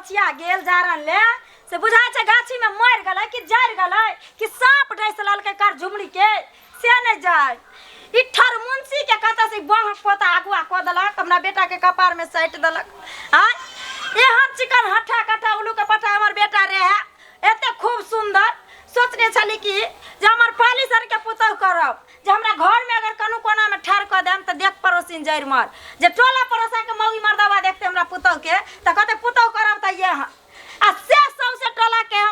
ओछिया गेल जारन ले से बुझाइ छै गाछीमे मरि गेलै कि जरि गेलै कि साँप डसि लेलकै कर झुमरी के से नहि जाय। ई ठरमुंसी के कतऽ से बाँहक पोता अगुआ कऽ देलक, हमरा बेटा के कपार में साटि देलक। आँय, एहन चिकन हट्ठा कट्ठा उल्लू के पट्ठा हमर बेटा रहे, एते खूब सुंदर। सोचने छली कि जे हमर पाली सन के पुतहु करब, जे हमरा घर में अगर कनु कोना में ठाढ़ कऽ देम तऽ देख पड़ोसिन जड़ि मर, जे टोला पड़ोसा के मौगी मर्दवा देखते हमरा पुतहु के तऽ कहते पुतहु करब तऽ ये। आ से सौंसे टोला के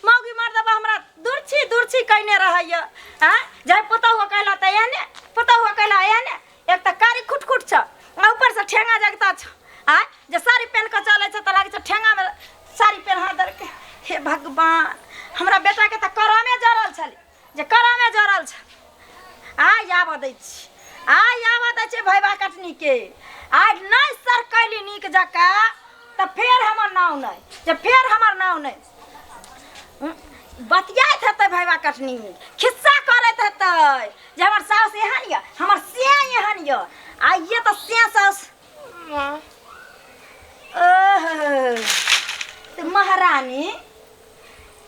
मौगी मर्दवा हमरा दुर्छी दुर्छी कयने रहैया। आँय, जे पुतहु कहला तऽ एहने, पुतहु कहला एहने। एक तऽ कारी खुट खुट छ आ ऊपर से ठेंगा जगता छ। आँय, जे साड़ी पहन कऽ चलै छै तऽ लागै छै ठेंगा में साड़ी पहना देलकै। हे भगवान, हमरा बेटा के तऽ करमे जरल छलै, जे करमे जरल छ। आइ आबऽ दै छी, आइ आबऽ दै छी भैबा कटनी के। आइ नहि सरकैली नीक जकाँ तऽ फेर हमर नाव नहि, जे फेर हमर नाव नहि। बतियाइत हेतै भैबा कटनी, खिस्सा करैत हेतै जे हमर साउस एहन यऽ, हमर सिया एहन यऽ। आइए तऽ सिया साउस। ओहो, तऽ महारानी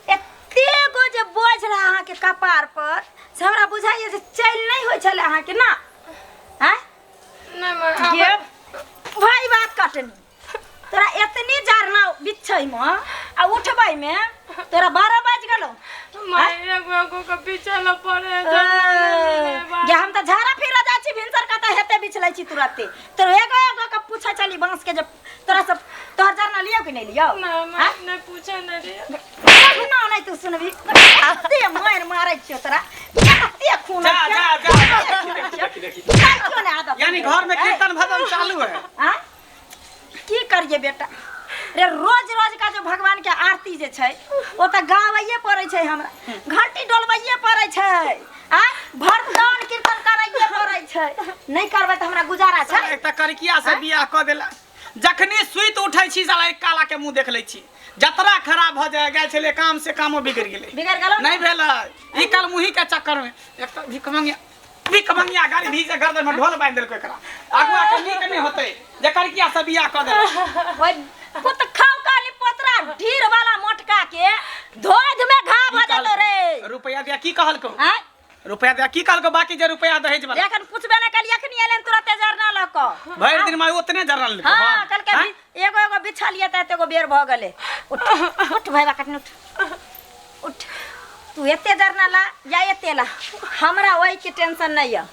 एते गो जे बोझ रहे अहाँके कपार पर से हमरा बुझाइए जे चलि नहि होइ छलै अहाँके ना। आँय गे भाई बात कटनी, तोरा एतनी जारना बिछै में आ उठबै में तोरा 12 बाजि गेलौ। गे हम तऽ झाड़ा फिरऽ जाइ छी भिनसर कतऽ हेतै बिछलै छी तुरते। तोरा एगो एगो के पूछै छली बाँस के जे तोरा सब तोहर जरना लियौ कि नहि लियौ? नहि पूछे नहि रहियै। कखनो नहि तू सुनबी, एते मारि मारै छियौ तोरा, एते खून जा, जा, जा, देखी, देखी, देखी। यानी घर में कीर्तन भजन चालू है। आँय? की करिए बेटा रे, रोज रोज का जो भगवान के आरती जे छै ओ तऽ गाबैए पड़ै छै, हमरा घंटी डोलबैए पड़ै छै, आ भरदान कीर्तन करैए पड़ै छै। नहि करबै तऽ हमरा गुजारा छै? एकटा करिकिया से बियाह कऽ देला, जखनी सुति उठै छी साला एक काला के मुंह देख लै छी, जतरा खराब भऽ जाय गेल छलै, काम से कामो बिगड़ गेलै। बिगड़ गेलौ? नहि भेलै ई काल मुही के चक्कर में। एक तऽ भीख मंगिया, भीख मंगिया गाड़ी भी से गर्दन में ढोल बांधि देलकै, एकरा अगुआ के नीक नहि होतै जे करिकिया से बियाह कऽ देला। ओइ पुत खाउ काली पोतरा ढीर वाला मोटका के धोध में घा भऽ जेतौ रे। रुपया दिया की कहलकौ? आँय? रुपया दिया की कहलकौ? बाकी जे रुपया दहेज वाला एखन पुछबे नहि कलियै, एखनी एलनि तुरते जरना लऽ कऽ। भरि दिन में ओतने जरना लेलकौ? हाँ, कहलकै आँय? एगो एगो बिछलियै तऽ एतेगो बेर भऽ गेलै। उठ उठ भैया कटनी, उठ उठ। तू एते जरना ला या एते ला, हमरा ओहिके टेंशन नहि यऽ।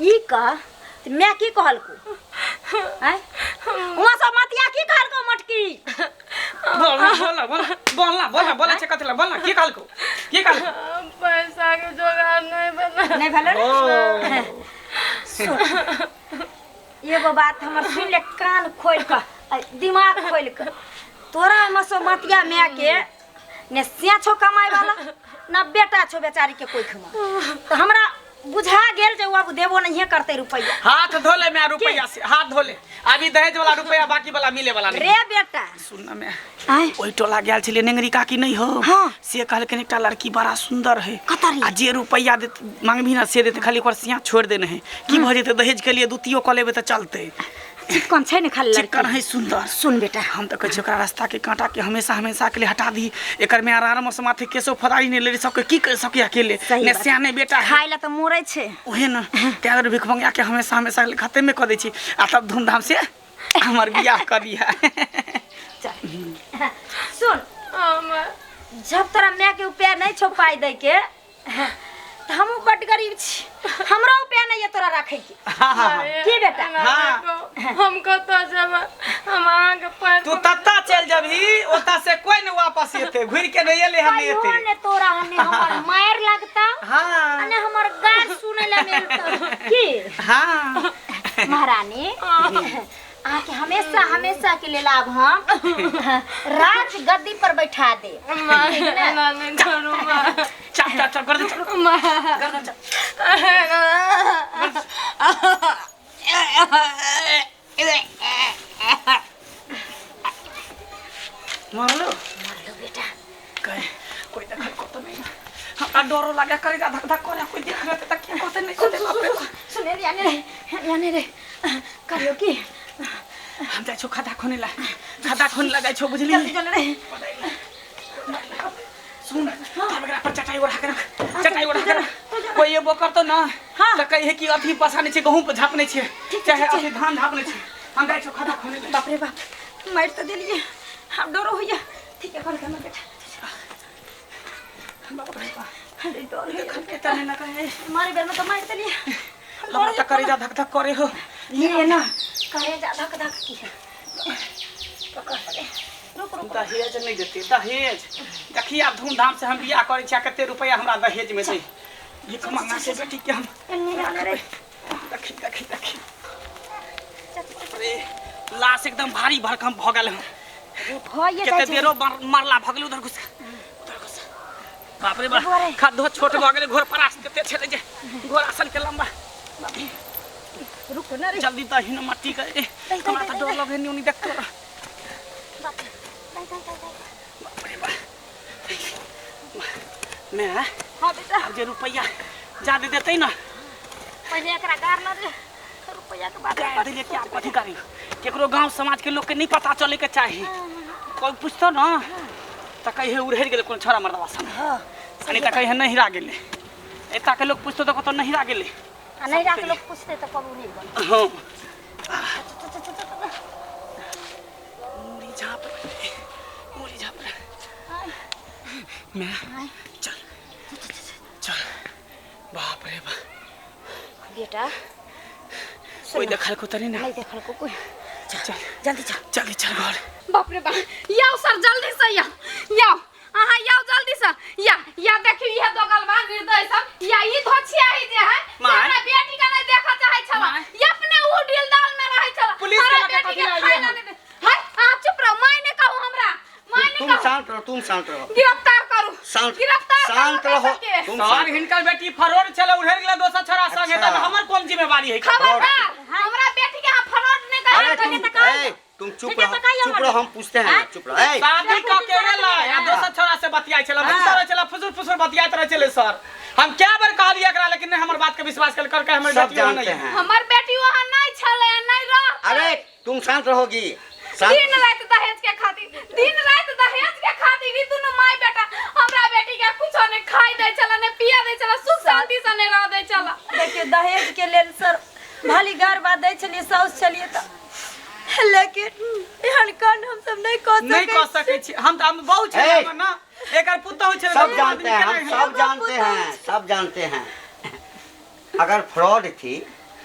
ई कह मैं की कहलकू? आँय, वहाँ सब मतिया की कहलकौ मोटकी? बोल ना, बोल ना, बोल ना, बोल ना, बोल ना, बोल ना, छै कथी ला, बोल ना, की कहलकौ? की कहलकौ? पैसा के जोगाड़ नहीं भेलै। नहि भेलै ने? ओ। सुन, एगो बात हमर सुनि ले कान खोलि कऽ, दिमाग खोलि कऽ। तोरा ओहिमे से मतिया माय के ने सिया छौ कमाइ वाला, ना बेटा छौ बेचारी के कोइ खमा, तऽ हमरा बुझा गेल जे ओ अब देबो नहिए करतै रुपैआ। हाथ धो ले मैं रुपैया से, हाथ धो ले। अभी दहेज वाला रुपैया बाकी वाला मिले वाला नहीं। रे बेटा सुन ना मैं, आँय? ओहि टोला गेल छलियै नेंगरी काकी नहीं हो? हाँ। से कहलखिन एकटा लड़की बड़ा सुंदर है। कतऽ रे? आ जे रुपैया देत मांगबी ना से देते, खाली ओकर सिया छोड़ि देने है। की भऽ जेतै दहेज के लिए द्वितीयो कऽ लेबै तऽ चलतै। चिक्कन छै ने खाली लड़की? चिक्कन है सुंदर। सुन बेटा, हम तऽ कहै छी ओकरा रास्ता के कांटा के हमेशा हमेशा के लिए हटा दी। एकर में आराम से माथे केसो फदारी नहीं ले सबके, की कर सके अकेले? सही ने बात। सियाने बेटा है। खाय ला तऽ मोरै छै। ओहे न तैं दुआरे भिख मंगिया के हमेशा हमेशा के लिए खत्मे कऽ दै छी आ तब धूमधाम से हमर बियाह कऽ दिहा। चल सुन, जब तोरा माय के उपाय नहीं छौ पाइ दै के तऽ हमहूँ बड्ड गरीब छी, हमरो उपाय नहीं है तोरा राखै के। हाँ, हाँ, हाँ। की बेटा? हाँ। हम कतऽ जेबै? हम अहाँके पैर तू तत्ता चलि जबही, ओतऽ से कोई नहीं वापस एते, घुरि के नहीं एले हन, नहीं कहियो एते। ने तोरा हने हमर मारि लगता, हाँ। ने हमर गार सुनै ला मिलता की। हाँ। महारानी, अहाँके हमेशा हमेशा के लेल आब हम राज गद्दी पर बैठा दे। एना नहि करू माँ। चल चल चल कर दे, चल। माँ। कर दे, चल। मारलो मारलो बेटा। कहे कोई देखल को तो नहीं, हमरा डरो लागे, करे धक धक करे, कोई देख लेते त की कहते नहीं कहते, बाप रे बाप। सुने रे, यानी रे, यानी रे, करियो की हम जाइ छौ खद्धा खोने ला। खदा खून लगै छौ बुझली। जल्दी चल रे। सुन, एकरा पर चटाई ओढ़ा के रख, चटाई ओढ़ा के रख। कोई एबो करतो ना त कहे कि अथी पसाने छै, गहूं पर झापने छै, चाहे अथी धान झापने छै। हम जाइ छौ खदा खोने ले। बाप रे बाप, मारि तऽ देलियै, आब डरो होइया। ठीक है, कर के बेटा। बाप रे बाप, अरे डर होइया। देखल के तने ना कहे। मारे बेर में तऽ मारि देलियै। हमरा त करेजा धक धक करे हो। ये ना करेजा धक धक की है। पकड़ ले, रुक रुक। दहेज नहीं देते दहेज। देखिए आब धूमधाम से हम बियाह करै छी, कते रुपया हमरा दहेज में दे। भीख मंगा से बेटी के हम एन्ने आने रे। देखी देखी देखी। अरे लाश एकदम भारी भरकम भ गेल हन। अरे भइए जाइ कते छै। देरो मारला भ गेल। उधर घुस, उधर घुस। बाप रे बाप, खद्दो छोट भ गेलै। घोर परास कते छलै जे घोड़ा सन के लंबा। रुक ना रे, जल्दी दही न मट्टी के। हमरा त डर लगे नी उनी देख तोरा। बाप रे, दाइ दाइ दाइ दाइ। बाप रे बाप, मैं हाँ बेटा, आब जे रुपैया ज्यादा देतै ना पहिले एकरा गार न दे, रुपैया के बात। गाड़ देलियै कि आब कथी करी? केकरो गांव समाज के लोग के नहीं पता चले के चाही। कोई पूछतो ना त कहे उड़हेर गेलै कोनो छोरा मर्दवा सन। हाँ, नहीं त कहे नहीं हिरा गेलै। एता के लोग पूछतो त कतो नहीं हिरा गेलै। आ नहीं राख लोग पूछते तऽ कबू नहीं बन। हाँ, मुड़ी झाप रे, मुड़ी झाप रे। मैं चल चल। बाप रे बाप बेटा, कोई देखल को तनी ना? नहीं देखल को कोई। चल जल्दी चल, जल्दी चल घर। बाप रे बाप, याओ सर जल्दी से याओ, याओ अहाँ याओ जल्दी से या। या देखियो इहे दोगल बा निर्दय सब। या ई धोछिया ही जे है से माय। हमरा बेटी के नहीं देखा चाहे छला। ये अपने उ डील दाल में रहै छला। पुलिस के हमरा लके बेटी के कथी खाइ लागिया? ला नहीं दे। हाय, अहाँ चुप रहो, माय ने कहू हमरा, माय ने तुम कहू। शांत रहो, तुम शांत रहो। गिरफ्तार करू, शांत गिरफ्तार करू शांत हमरा रहो सबके। तुम सर शांत। हिनकर बेटी फरोड़ छले, उड़ेर गेलै दोसर छोरा संगे। अच्छा। त हमर कोन जिम्मेवारी है? खबरदार, हमरा बेटी के अहाँ फरोड नहीं अरे करू। तुम, ए, तुम चुप ठीक है, रहो, तो कहियो चुप मत। रहो, हम पूछते हैं, चुप रहो। ए, शादी क के एलै आ दोसर छोरा से बतियाइ छलै, मुँह रहै छलै, फुसुर फुसुर बतियाइत रहै छलै। सर हम क्या बार कहलियै एकरा, लेकिन नहीं हमर बात के विश्वास कल करके हमर सब बेटी ओहन जानते नहीं है। हैं। हमर बेटी वहाँ नहीं छलै, नहीं रह। अरे तुम शांत रहोगी, शांत। दिन रात दहेज के खातिर, दिन रात दहेज के खातिर ई दुनू माय बेटा हमरा बेटी के कुछो नहीं खाई दै छला, नहीं पिया दै छला, सुख शांति से नहीं रह दै छला। देखियो दहेज के लेल सर भली गार बात दै छलियै, साउस छलियै तऽ, लेकिन एहन कांड हम सब नहीं कऽ नहीं सकै कह सकै छी हम। त हम बहु छलै ए! हमर ना, एकर पुतहु छलै। सब दुनू जानते आदमी हैं, हम केना सब जानते हैं, सब जानते हैं। अगर फ्रॉड थी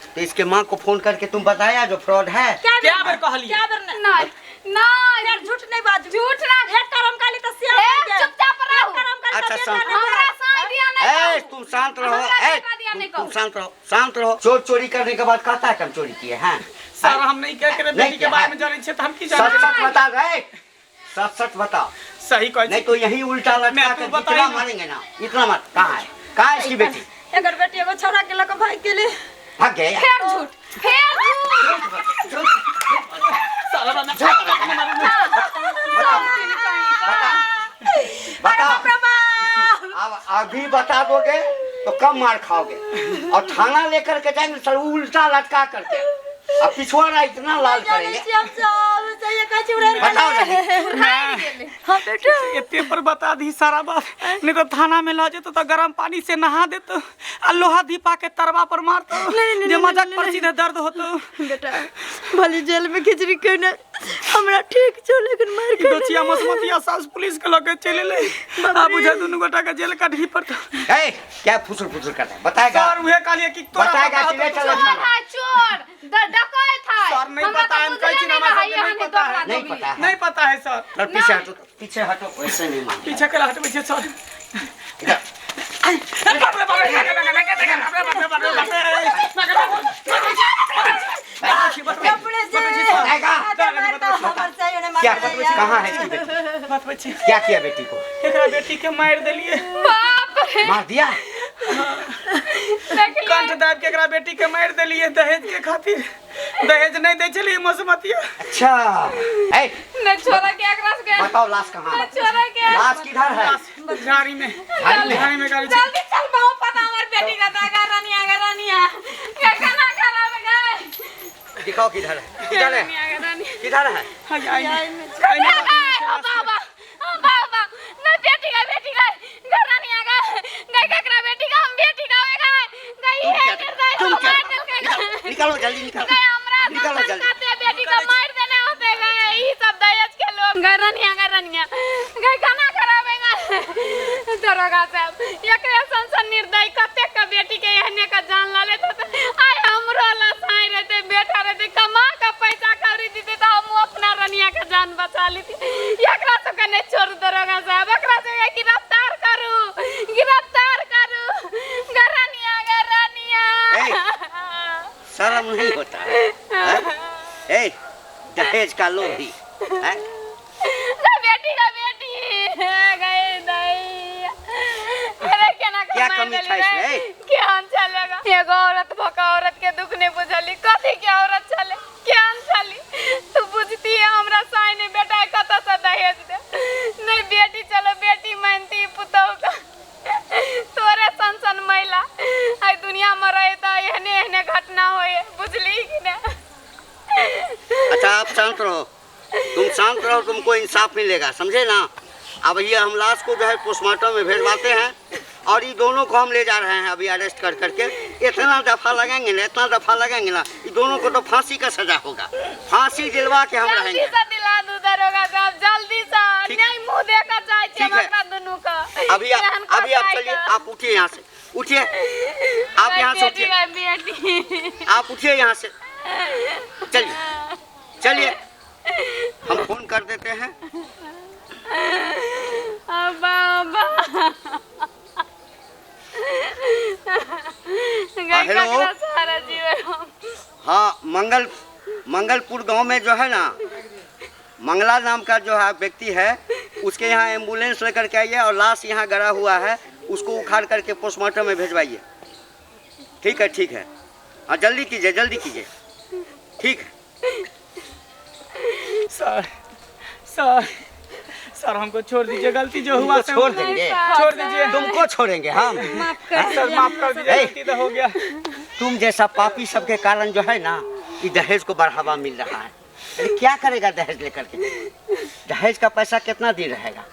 तो इसके माँ को फोन करके तुम बताया जो फ्रॉड है? क्या बेर कहलियै? क्या बेर नहीं? नहीं नहीं, यार झूठ नहीं बाजू, झूठ ना। एक करम काली तऽ सियाह हे, बनि गेल। चुपचाप रहू। एक करम काली तऽ अच्छा, बेटा शांत। नहि हमरा भेल। साई दिया नहीं ए, कहू। तुम शांत रहो, हमरा ए, बेटा दिया तुम नहीं तुम कहू। शांत रहो, शांत रहो। चोर चोरी करने के बाद कहता है कि हम चोरी किए हैं? सर हम नहीं कह के नहीं बेटी के किया बारे है। में जानै छियै त हम की सच जानै? सच बता रहे, सच सच बताओ, सही कहै नहीं छी। तो यही उल्टा लटका मैं कर तू बताई इतना ना। मारेंगे ना, इतना मार। कहाँ है, कहाँ है इसकी बेटी? एकर बेटी एगो छौड़ा के लऽ कऽ भागि गेलै। भाग गया। फेर झूठ, फेर झूठ। सर हमरा बताओ, बताओ, बाप रे बाप। अब अभी बता दोगे तो कम मार खाओगे, और थाना लेकर के जाएंगे सर उल्टा लटका करके, अब पिछवाड़ा इतना लाल जानै करेंगे। छियै हम सब, सही कहै छी, उड़ैर बताओ गेलै। जल्दी। हाँ बेटा, एते पर बता दी सारा बात, नहीं तो थाना में ल जेतो त गरम पानी से नहा देतो आ लोहा धीपा के तरवा पर मारतो जे मजाक पर सीधे दर्द होतो। बेटा भले जेल में खिचड़ी खेने हमरा ठीक छौ, लेकिन मार ई के दोचिया मसमतिया सास पुलिस के लके चलि एलै। आ बुझा दुनू गोटा के जेल काटही पड़तो। ए, क्या फुसुर फुसुर करता है? बताएगा, सर उहे कहलियै कि तोरा बताएगा पता कि होतो ले चलो तो चोर थाना। है, चोर, डकैत है। सर, नहीं हमरा पता है, तो हम कहै छी बुझले ना, हमरा नहीं सबके नहीं रहै, पता है। नहीं पता है। नहीं पता है सर। सर पीछे हटो, पीछे हटो, वैसे नहीं मानते। पीछे के हटबै छै सर। इधर। बाप रे बाप रे, बाप रे बाप रे, बाप रे बाप रे, बाप रे। कपड़े से बताएगा। मार तो हमर चाहिए ने क्या मार कहाँ है इसकी बेटी? बतबै छी। क्या किया बेटी को? एकरा बेटी के मारि देलियै। बाप रे, मार दिया? देख लियै। कंठ दाबि के एकरा बेटी के मारि देलियै दहेज के खातिर। दहेज नहीं दै छलियै मसमतिया। अच्छा, ए, नहीं छोरा के एकरा से के, बताओ लाश कहाँ नहीं है? छोरा के। लाश किधर है? झाड़ी में, झाड़ी में। झाड़ी में गाड़ी छै। जल्दी चल, बहु पता हमर बेटी का दागा रानिया गा रानिया के खाना खराब गए। दिखाओ किधर है, किधर है, रानिया गा रानिया। किधर है? हाँ, आईने गए बाबा बाबा, नहीं बेटी का, बेटी का घर नहीं आ गए, गए ककरा बेटी का, हम बेटी का होए गए गई तुम है क्या निर्दय तुम तो क्या मार देल के निकालो, निकालो जल्दी निकालो। गए हमरा निकालो जल्दी। करते बेटी का मार देने होते गए ई सब दहेज के लोग। गए रनिया, गए रनिया, गए खाना खराबेगा दरोगा साहब, एकरे सन सन निर्दय कतेक का बेटी के एहने का जान ला लेते त आय हमरो ला साई रहते बेटा रहते कमा का पैसा कौड़ी दीते त हम अपना रनिया का जान बचा लेती। एकरा सब के नहीं छोड़ दरोगा साहब, एकरा सब के गिरफ्तार करू, गिरफ्तार करू। गरनिया, गरनिया। ए, शर्म नहीं होता है, हैं? ए, दहेज का लोभी हैं? ना बेटी का बेटी गए दई अरे केना क्या कमाई कमी देली था रे? इसमें, ए? केहन चलेगा एगो औरत भका औरत के दुख नहीं बुझली, कथी के औरत चले केहन चली तू बुझती है। हमरा साई ने बेटा कत से दहेज दे, नहीं बेटी चलो बेटी मानती पुतहु का तोरे सन सन महिला आई दुनिया में रहे त एहने एहने घटना होए, बुझली कि ने? अच्छा आप शांत रहो, तुम शांत रहो, तुमको इंसाफ मिलेगा, समझे ना? अब ये हम लाश को जो है पोस्टमार्टम में भेजवाते हैं और ये दोनों को हम ले जा रहे हैं अभी अरेस्ट कर करके। इतना दफा लगाएंगे ना, इतना दफा लगाएंगे ना, ये दोनों को तो फांसी का सजा होगा, फांसी दिलवा के हम जल्दी रहेंगे। से दिला दू दरोगा साहब, जल्दी से, ठीक। नहीं मुंह देखा जाए छी ठीक है। हमरा दुनू का। अभी आप, केहन अभी आप कसाई चलिए, का। आप उठिए यहाँ से, उठिए आप यहाँ से, बेटी उठिए का बेटी। आप, उठिए यहाँ से, चलिए चलिए, हम फोन कर देते हैं। बाबा गई हेलो। ककरा सारा जीवन। हाँ, मंगलपुर गांव में जो है ना मंगला नाम का जो है व्यक्ति है, उसके यहाँ एम्बुलेंस लेकर के आइए और लाश यहाँ गड़ा हुआ है, उसको उखाड़ करके पोस्टमार्टम में भेजवाइए। ठीक है, ठीक है, हाँ जल्दी कीजिए, जल्दी कीजिए। ठीक है। सर सर सर हमको छोड़ दीजिए, गलती जो हुआ तुमको से छोड़ देंगे, छोड़ दीजिए। तुमको छोड़ेंगे हम? माफ कर सर माफ कर दीजिए, ए। गलती तो हो गया। तुम जैसा पापी सबके कारण जो है ना ये दहेज को बढ़ावा मिल रहा है। अरे क्या करेगा दहेज लेकर के? दहेज का पैसा कितना दिन रहेगा?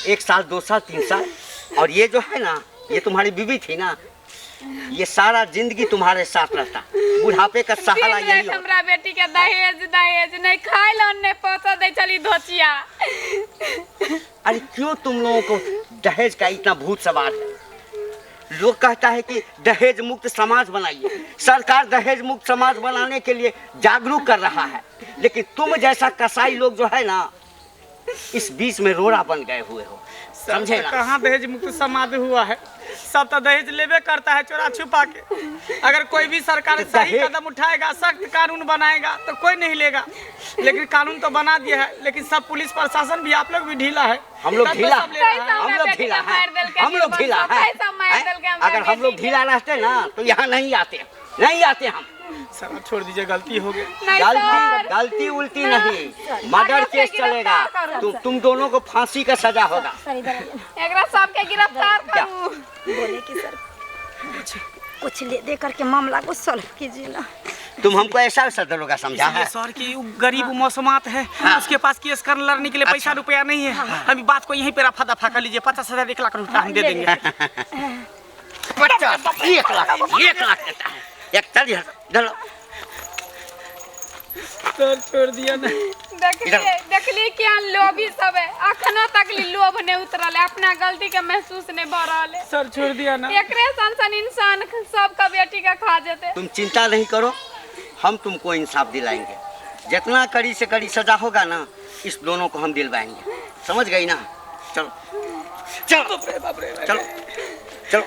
1 साल, 2 साल, 3 साल। और ये जो है ना, ये तुम्हारी बीवी थी ना, ये सारा जिंदगी तुम्हारे साथ रहता, बुढ़ापे का सहारा दिन यही रात होता। हमरा बेटी के दहेज दहेज नहीं खाए ला नहीं पैसा दे चली धोचिया। अरे क्यों तुम लोगों को दहेज का इतना भूत सवार है? लोग कहता है कि दहेज मुक्त समाज बनाइए, सरकार दहेज मुक्त समाज बनाने के लिए जागरूक कर रहा है, लेकिन तुम जैसा कसाई लोग जो है ना इस बीच में रोड़ा बन गए हुए हो, समझे ना? कहाँ दहेज मुक्त समाज हुआ है? सब तो दहेज लेबे करता है चोरा छुपा के। अगर कोई भी सरकार तो सही दहेज- कदम उठाएगा, सख्त कानून बनाएगा तो कोई नहीं लेगा, लेकिन कानून तो बना दिया है, लेकिन सब पुलिस प्रशासन भी आप लोग भी ढीला है। हम लोग तब तो ढीला सब ले रहा है। हम लोग बेटी ढीला के मार है, देलकै, हम लोग ढीला है, पैसा मार देलकै हमरा अगर हम लोग बेटी के। ढीला रहते ना तो यहाँ नहीं आते, नहीं आते हम। सर आप छोड़ दीजिए, गलती हो गई। नहीं गलती सर। गलती उल्टी नहीं, मर्डर आगे केस से चलेगा, गिरफ्तार करो। तुम दोनों को फांसी का सजा होगा। सर इधर आइए। एकरा सबके गिरफ्तार क्या? करू। बोले कि सर कुछ ले दे करके मामला को सॉल्व कीजिए ना। तुम हमको ऐसा वैसा दरोगा समझा है? सर की वो गरीब मौसमात है, उसके पास केस कर लड़ने के लिए पैसा रुपया नहीं है। हम बात को यहीं पे रफा दफा कर लीजिए, 50,000 1 लाख रुपया हम दे देंगे। 50 1 लाख, 1 लाख देता है। एक चल इधर, चलो। सर छोड़ दिया ना। देखलिए देखलिए क्या लोभी सब है, अखनो तक ली लोभ नहीं उतरल है, अपना गलती के महसूस नहीं भ रहल है। सर छोड़ दिया ना। एकरे सन सन इंसान सबका बेटी के खा जेते। तुम चिंता नहीं करो, हम तुमको इंसाफ दिलाएंगे। जितना कड़ी से कड़ी सजा होगा ना इस दोनों को हम दिलवाएंगे, समझ गई ना? चलो चलो बाप रे, बाप रे, चलो चलो।